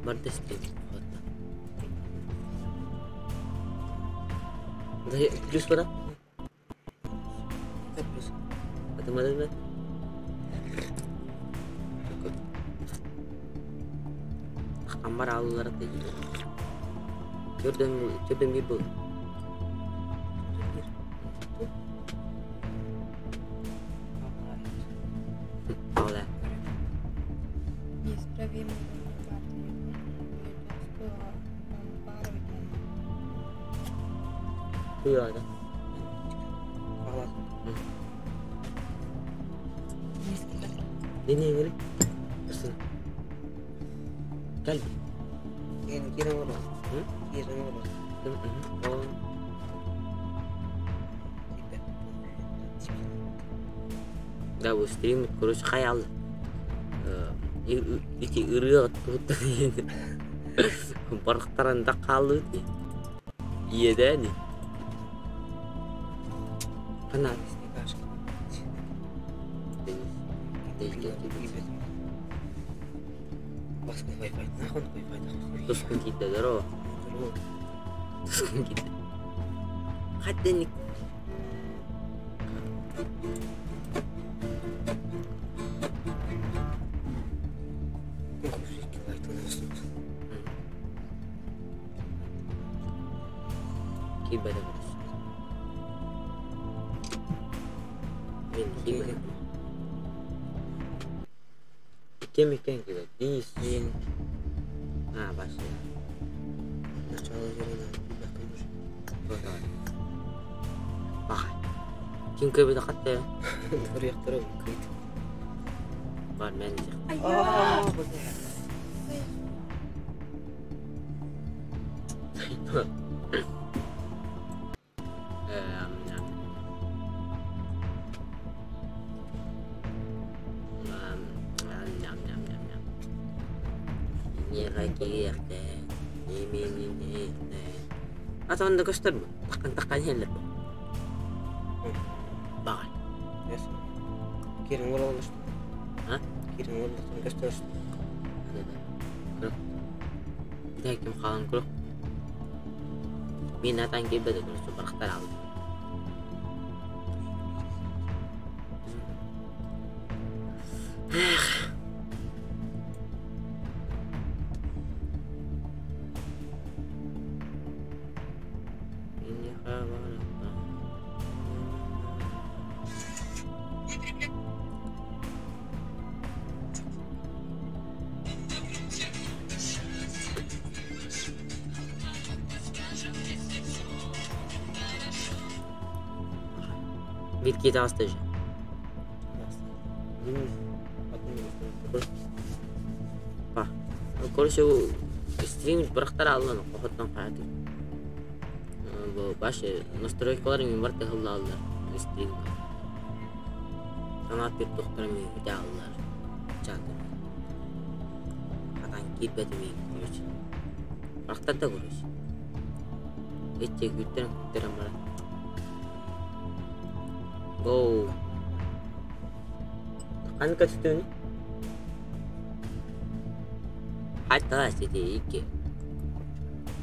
Барда стрим. Плюс бара. Плюс. Атымадын мен. Аммар алылары да Төрдөн төрдөн бир был. Алла. Неисправимый Куйада. Ne ne Kısın. Gel. Киирэн олорор. Киирэн олорор. Да, бу стрим, короче, хайал. Ити ырыа туттан барықтарында қалды иедәни. Қана. Тускун кийди, здорово. Тускун кийди. Хаттенник. Кийбеде Мен кийбеде. Кем экен кийбет? Денис. А, баш. Начало зелена. Бахай. Ким кийбеде катта? Туруяктары кыйт. Бар мен Аа, Атанды көстөр таккан таккан хеллер бу. Багай. Кирин ололушту. А? Кирин ололушту көстөрүштү. Да. Да ким калган көрө. Мен атан келбеди короче барактар алды. Эх. Битки таҕыста же. Па. Короче, стрим барактар аллан кохоттон каяты. Бу баш настройкалар мен бар тахылла аллар стрим. Санат бир доктор мен бите аллар. Чатыр. Хатан кирбети мен короче. Барактар да короче. Эче күттерен күттерен бара. Go. Қанка түтүн? Hatta сети икки.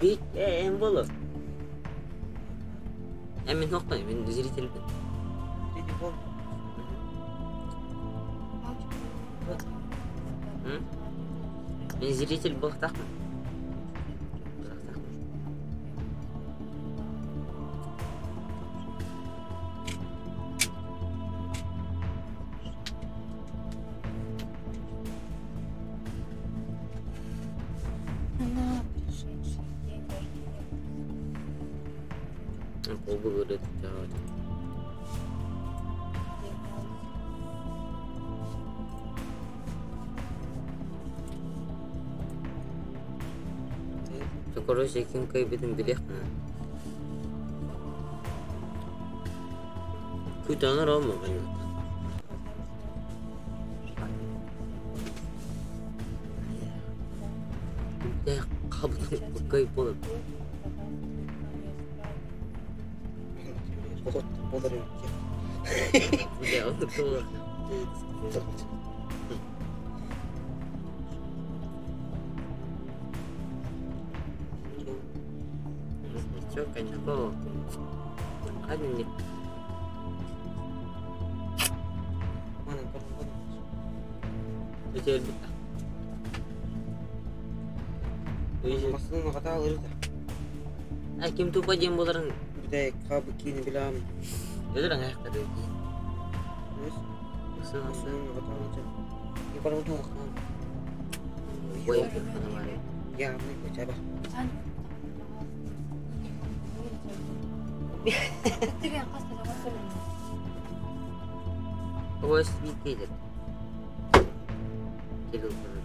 Бит эм болу. Эм мен тоқтай, мен зритель бин. Зритель бол. Мен зритель болықтақмын. Она пришедший день рождения. Колбу көрөт. Короче, ким кайбитин билехна. Күтәнер алма мен. Да, кабытын кай болот. Болот болор Да, он тоже. Чё, коньяков? Ханник. Манан көрөн Өтөлбүт. Массыына хатаалырыта. А ким тупа диэн буоларын Бүтэй хабы киини билам. өлөр аңайақтары дейін. Өс. Массыына Массыына хатаалырыта. Ипар утуң хан. Ой, хана Я мы кочаба. Ось битеді. Келу көрөр.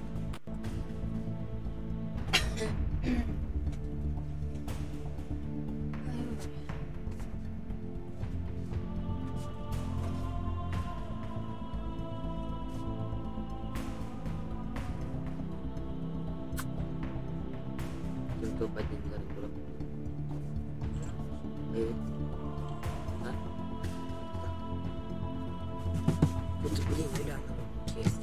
Ким тупа диэн буоларын көрөр. Ой. А? Бут билин билам. Кес.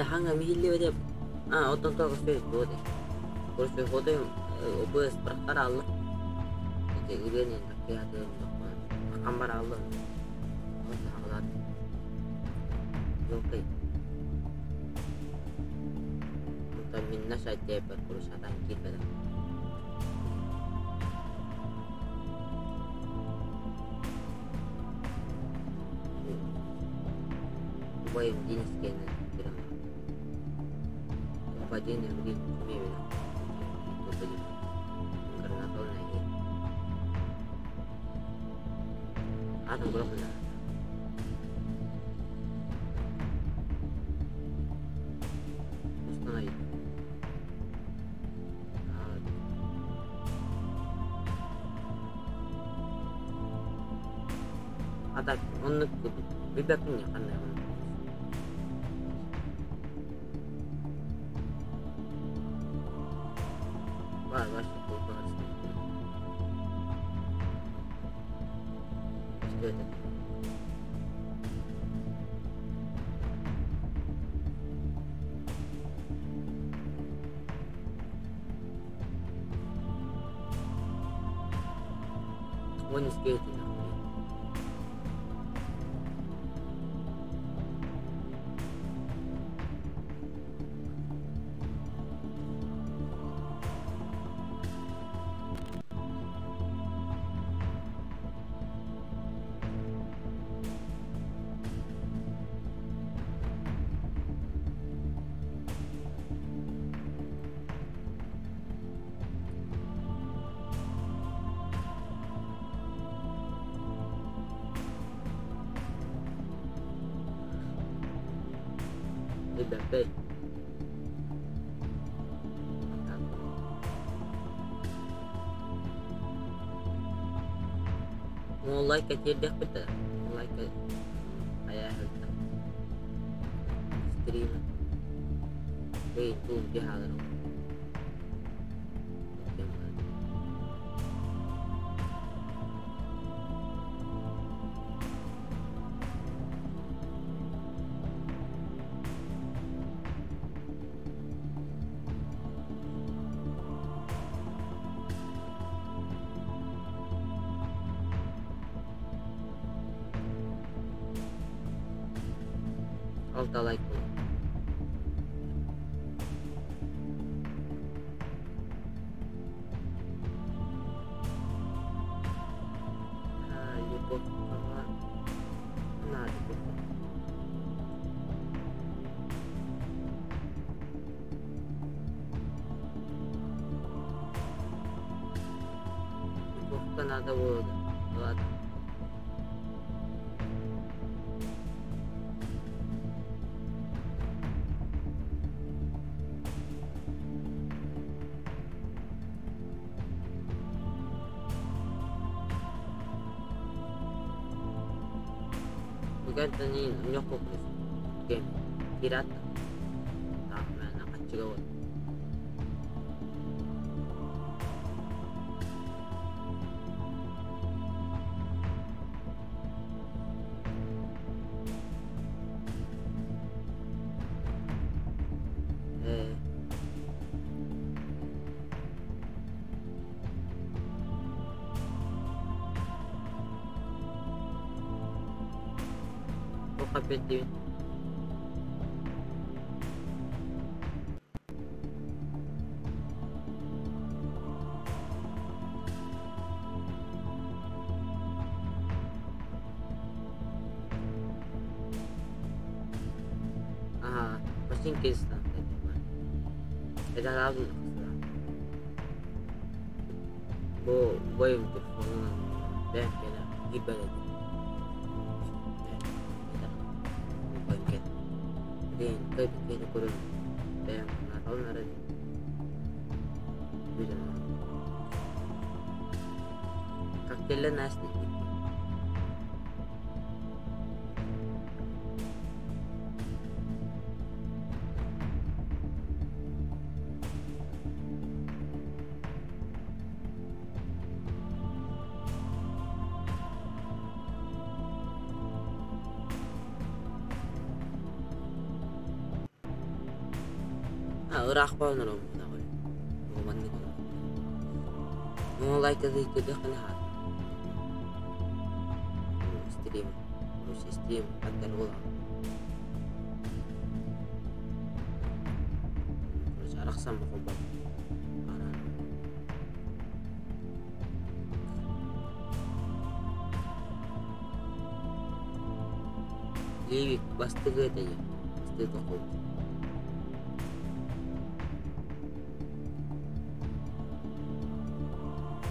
Ханга михилли деп. А, отон то көспөй боде. Көрсө ходе обыз брактар алды. Эте үренен такия Камбар алды. Тағылат. Жокей. Онтон минна шайтепер курушатан кирбеде. Убайым Денис кэлэн кэлэн Падение билигин эмиэ А так оннук билбэппин дии ханна Var var Что это? Вон скелеты Ребята, Ну, лайк тиэрдиэхпит лайк хайа стрим эй туум хаалар. Алта лайк буолла. Липовкаҕа наада Липовка надо было. Ладно. Бүгэн кэм кират таах мээнэ хаччыга. Туох эппиэттиибин? Аха, Починкинстан. Это разных. Бу убайым телефонунан бэйэм кэлэ киирбэт этим. Убайым кэлэ. Билигин кыайбыт көрөн бэйэм нааталын эрэ бүтэн Коктейльле Настя. А, ыраах буолан маннык Ну, лайк тиэрдиэххин хаат. Стрим. Короче, стрим аттар буолан. Короче, арахсан бохолбот. Ливик бастыгы это я. Бастыгы тохол.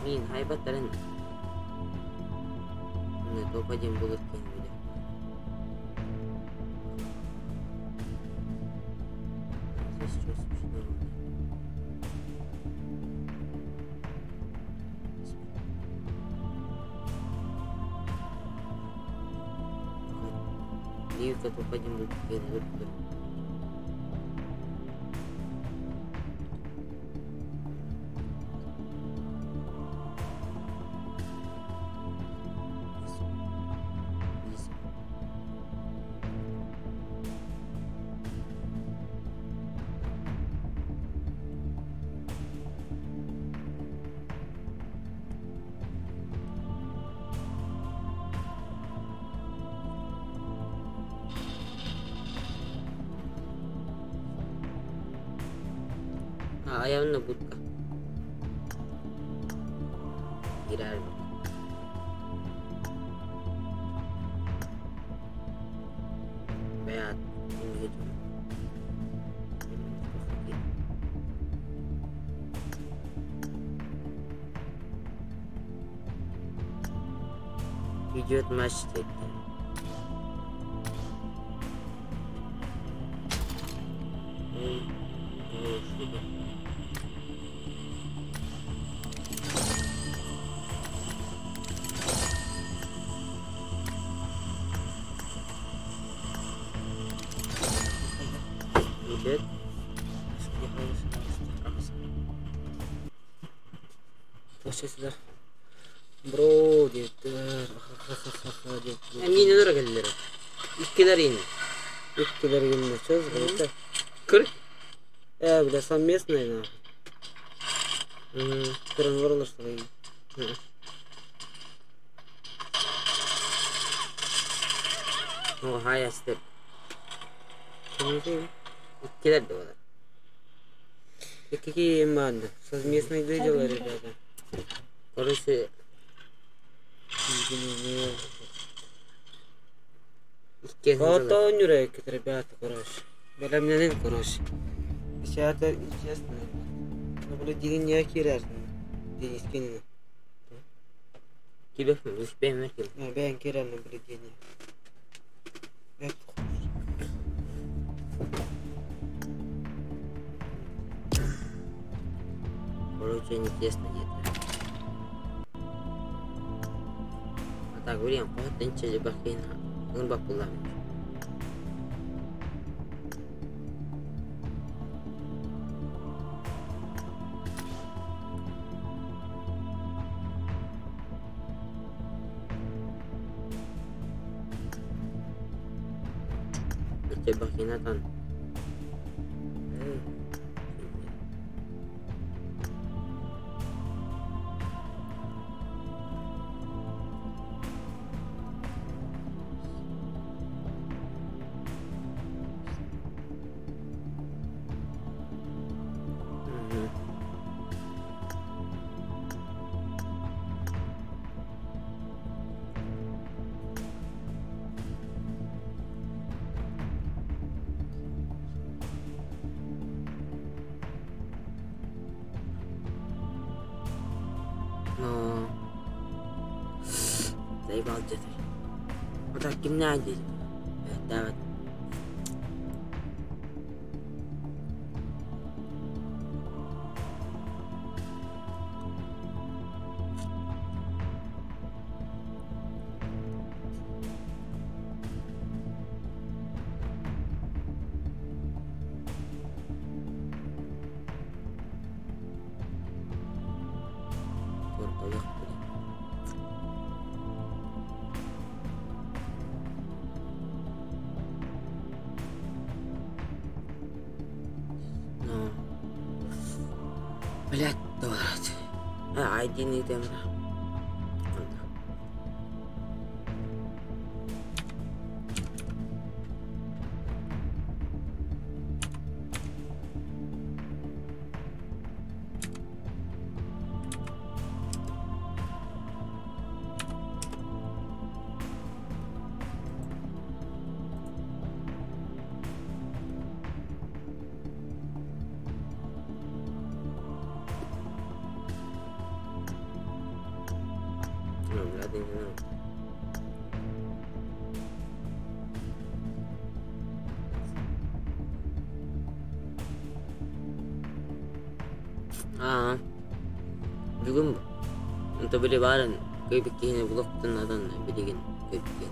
Мин хайбаттарын. Топ-1 булыр кенде. Здесь что смешного? Ливика топ-1 булыр кенде. Ayağımla budka. Girer mi? Veya Идет матч. Идет. Бро диэттэр, ха-ха-ха-ха диэттэр. Мин өлөр келлер. Иккилер ини. Иккилер гинне сөз это. Кыр. Бля, совместные нахуй. Кырын вырылыштыр. О, хай астыр. Кимдин? Иккилер де олар. Какие манды? Совместные дела, ребята. Короче, Кого нюрек, ребята, короче. Белемненин, короче. Это честно, ребята. Ну, блядь, деген не кирер. Денискенин. Кибер, успеем, кибер. Бән кирер наблюдение. Короче, неинтересно где-то. А так, блин, вот ничего бахина. Он бакула. Бахинатан. Но... Заебал где-то. Вот так гимназия. Да, вот. Блять, давайте. А, один идем. Тыынчанан. Аа, бүгүн онто били баарын кыайбыт киһини булуохпутун надан билигин кыайбыт киһи.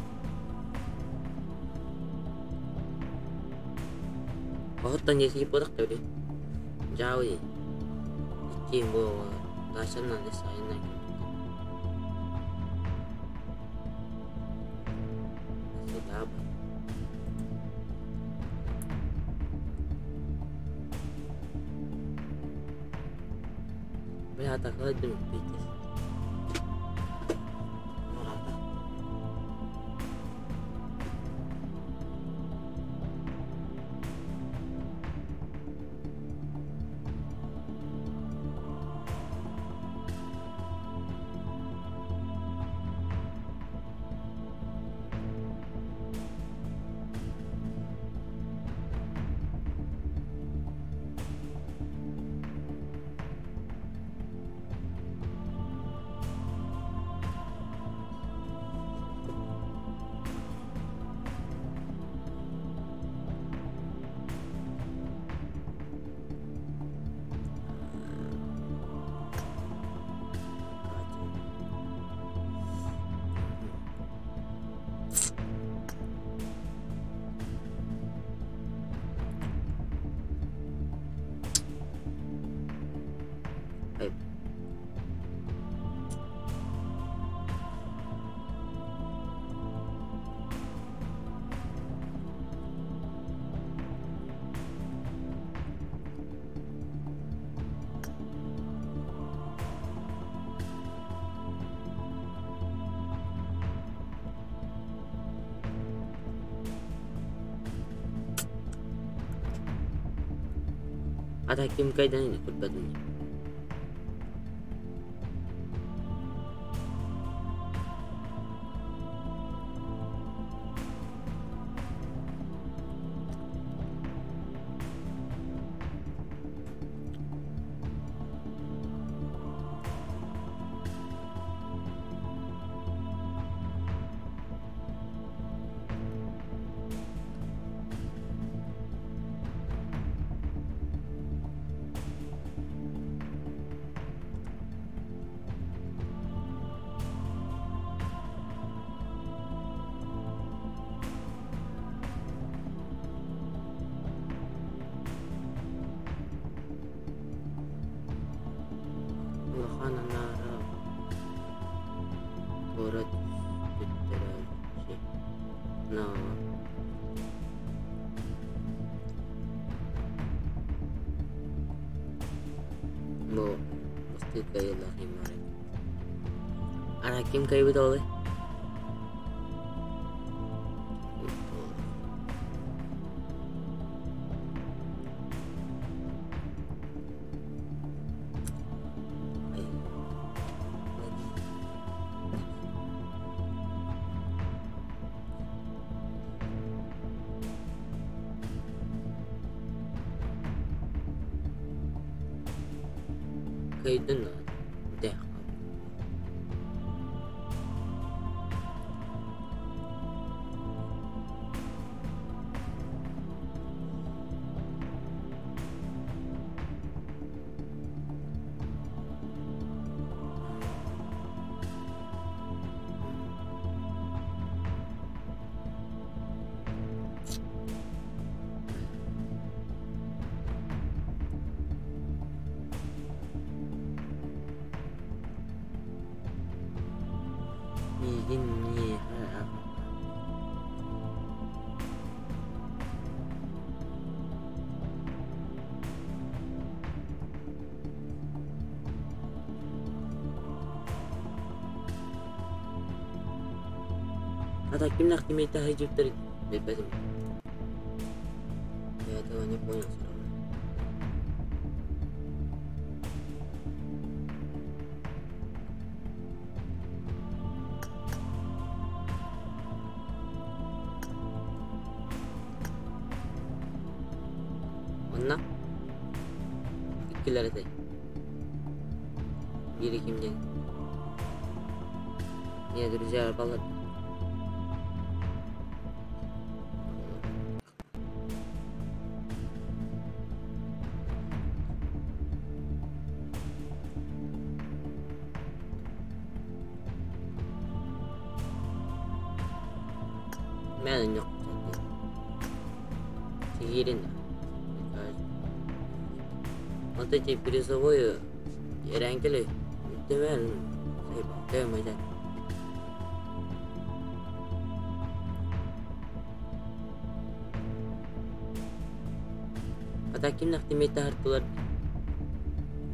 Оһоттон дьиэтигит буолах да били. Дьаабы дии. Иккиэн буола даачанан сайыннан кэлбиттэр. Дьаабы. Бля, атакалайдым пиздец. Мурата. Ай. Ата ким кайдан көрбөтүм. Улахан аҥаара туора түстэрээччи Но бу бастыыр кыайыылаах иммары. Ара ким кыайбыт олой? Кыайдын дэх. Миигин миэхэ Ата кимнээх кимиэхэ сылдьыбыттарын билбэтим. Я этого не понял всё равно. Онно иккилэр этэй. Биири ким диэн? Не, друзья, баллар. Мэн yok. Сигирин. Вот эти призовые рангели Демен Демен. А так ким нахтимет тартылар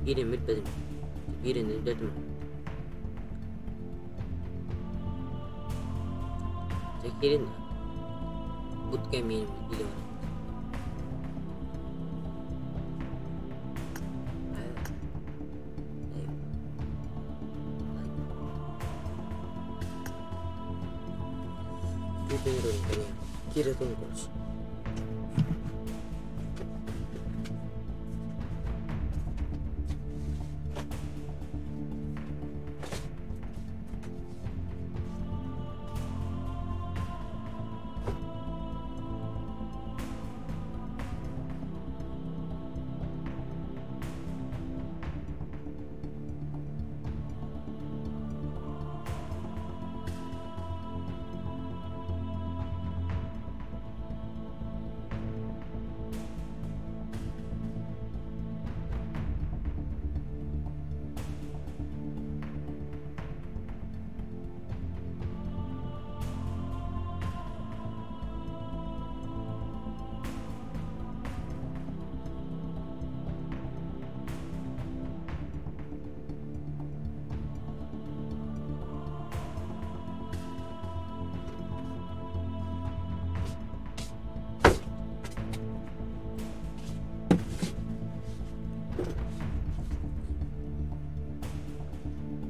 бирин билбедим. Бирин билбедим. Чекирин. Буткем менин биле бар. Кире тон короче.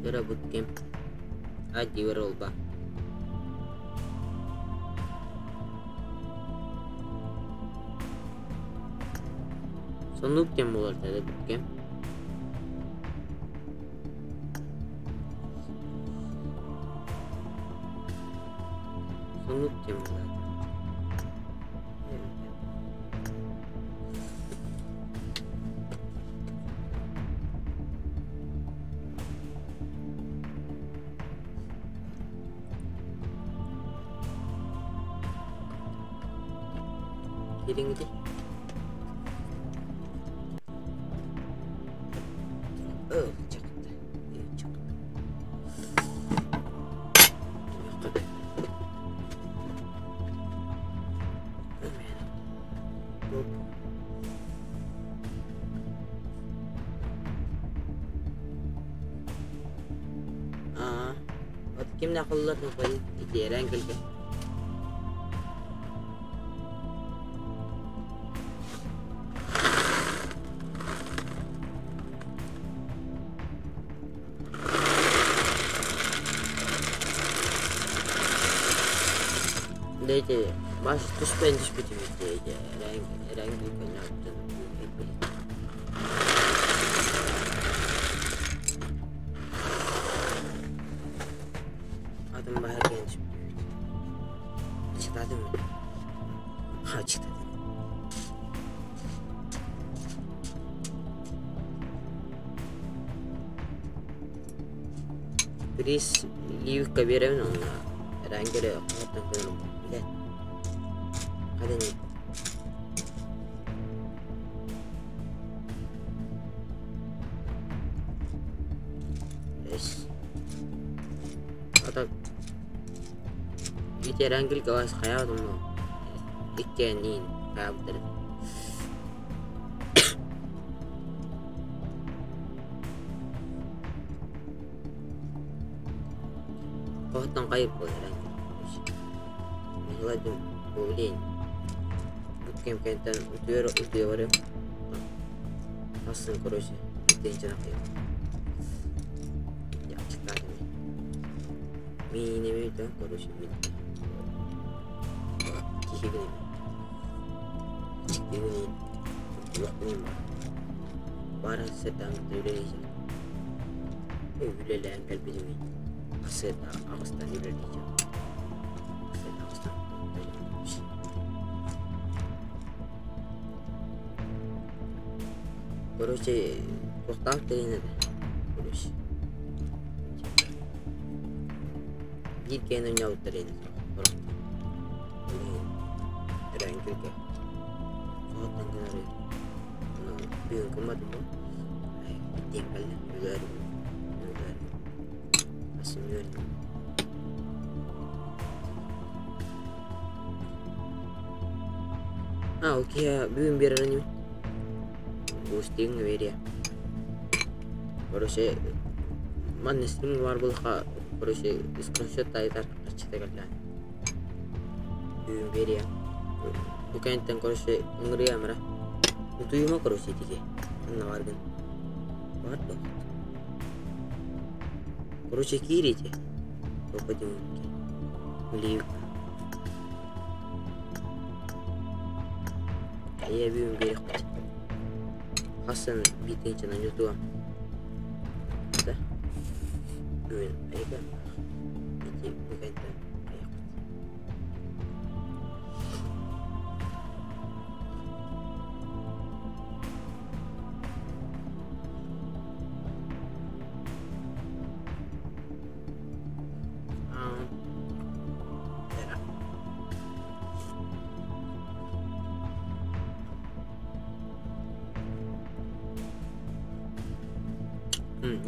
Yara bootcamp. Ади ролба. Сонук тем болар dedi bootcamp. Сонук тем болар. Kidding gitu. Oh, cakep. Cakep. Ah, kim na kullar na pwede iti rangle ka. Дайте, баш түспен түспетим ити rangle ka na. Adam bahar genç. Açıkladım mı? Açıkladım. Chris leave kabira no rangere qotan kono bilet. Hadi. Yes. Ata ити rangel kawas khayat mo. Ikkenin khayat Qohtan qayb rangel. Мегладим бовлень. Буткем кентен утуер утуер. Асын короче. Итенче накый. Я читаю. Ми не ми короче ми. Кихигни. Чикигни. Юкни. Бара сетам төлейже. Үлелән кәлбидими. Сарсыарда аҕыстан үлэлиир. Сарсыарда аҕыстан. Короче, туохтаах тэрин этэ. Короче. Биир киһини оонньообуттар ини сорохтор. Ол иһин эрэҥкилгэ соһуттан гынары бүгүн гымматым бу. Диэн кэллэ өлөөрү өлөөрү Асын үөрдүм. А, ол киһи бүгүн биэрэр инибин. Бустиҥ биэриэ. Короче, манна стрим баар буоллахха, короче, скриншот таайытар харчыта кэллэ. Бүгүн биэриэ. Бу кэнниттэн, короче, ыҥырыам эрэ. Утуйума, короче, итиги. Ханна бааргын. Баар дуо? Короче, киирите. Попадем. Лив. Я бүгүн биэриэхпит. Хасан биитинчэнэн ютуа. Да. Бүгүн айга. Ити бүгүнтэн айахпыт.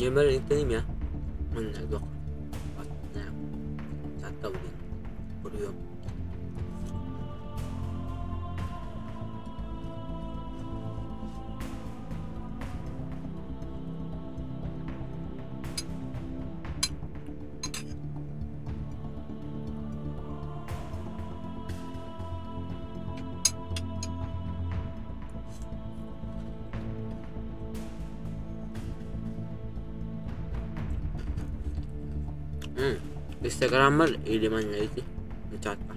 Нүөмэр иһиттэним я. Манна туох Саттабытын буруйум. Инстаграммар или манна ити чатка.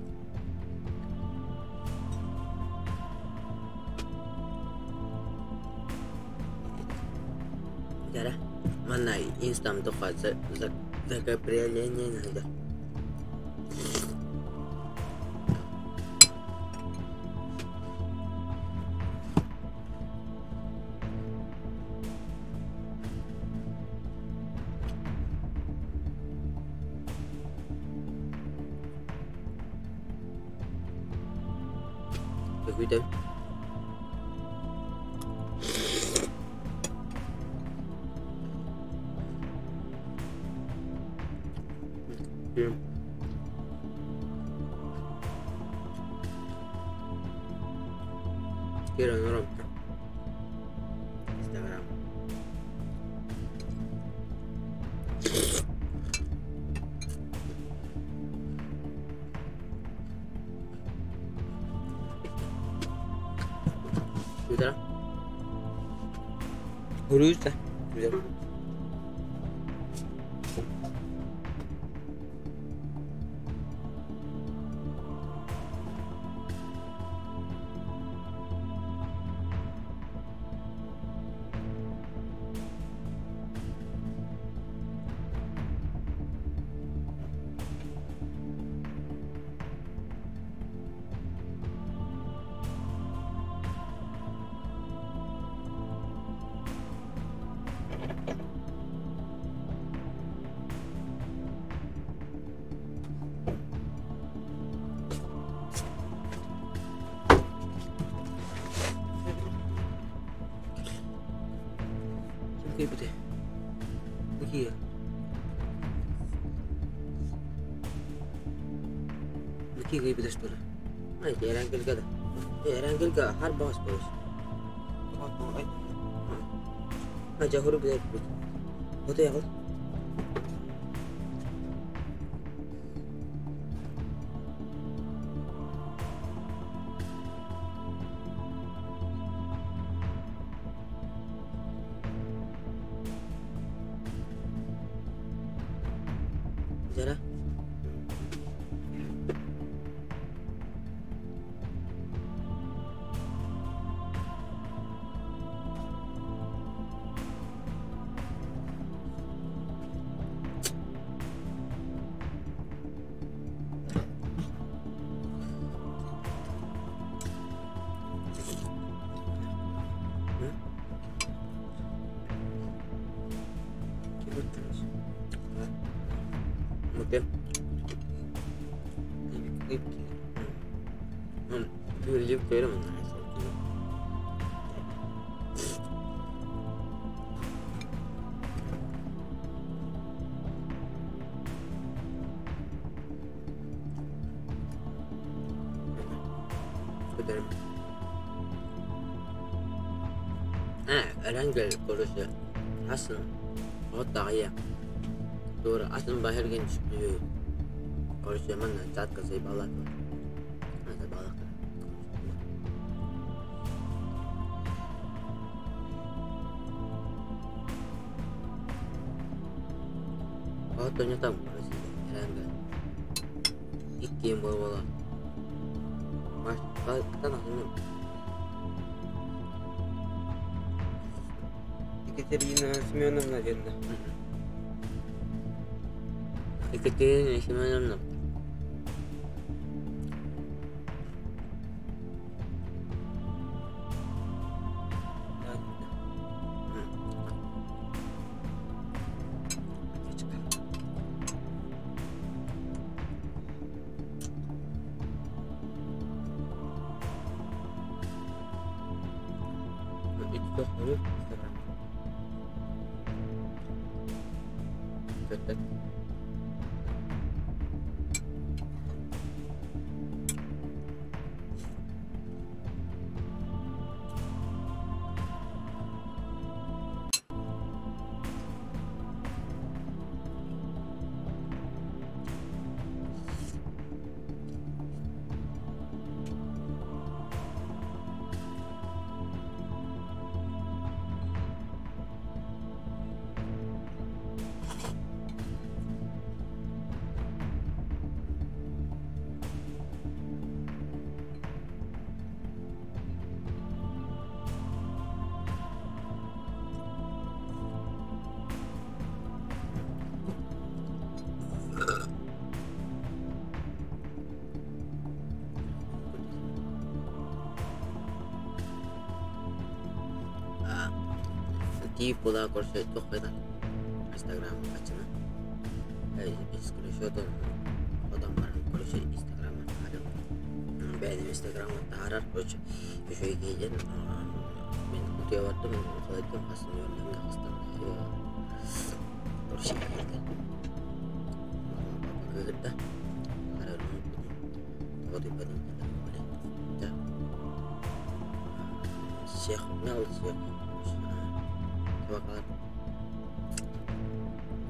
Дара манна инстам туха закрепление надо. Какой-то. Кира норм. Инстаграм. Güzel. Güzel. Güzel. Ким кыйбыты? Бу киһи. Бу киһи кыйбыта что ли? Ай, эрэҥкилгэ да. Эрэҥкилгэ харбаҕас буолуо. А, дьэ, билэр бит. Отуйаҕыл. Дьара. Ким? Лип көрөм. Көтөрүм. Эрангел короче асын оттаҕыйа туора атын баһыргын түспүт. Короче, манна чатка заебала. Заебала. Оттоño там, короче, Эрангел. Иккиэн буола. Екатерина Семеновна верно. Екатерина Семеновна. Да. Тип була короче туох Инстаграм ачына. Скриншот одан баран короче Инстаграм бэйэм Инстаграм таарар короче үчүгэй киһи мен кутуйа бардым халайдым хасын үөрнэмҥэ хастан короче папа кыыһырда тоҕо тыйбатын сиэх мел сиэх табакалар.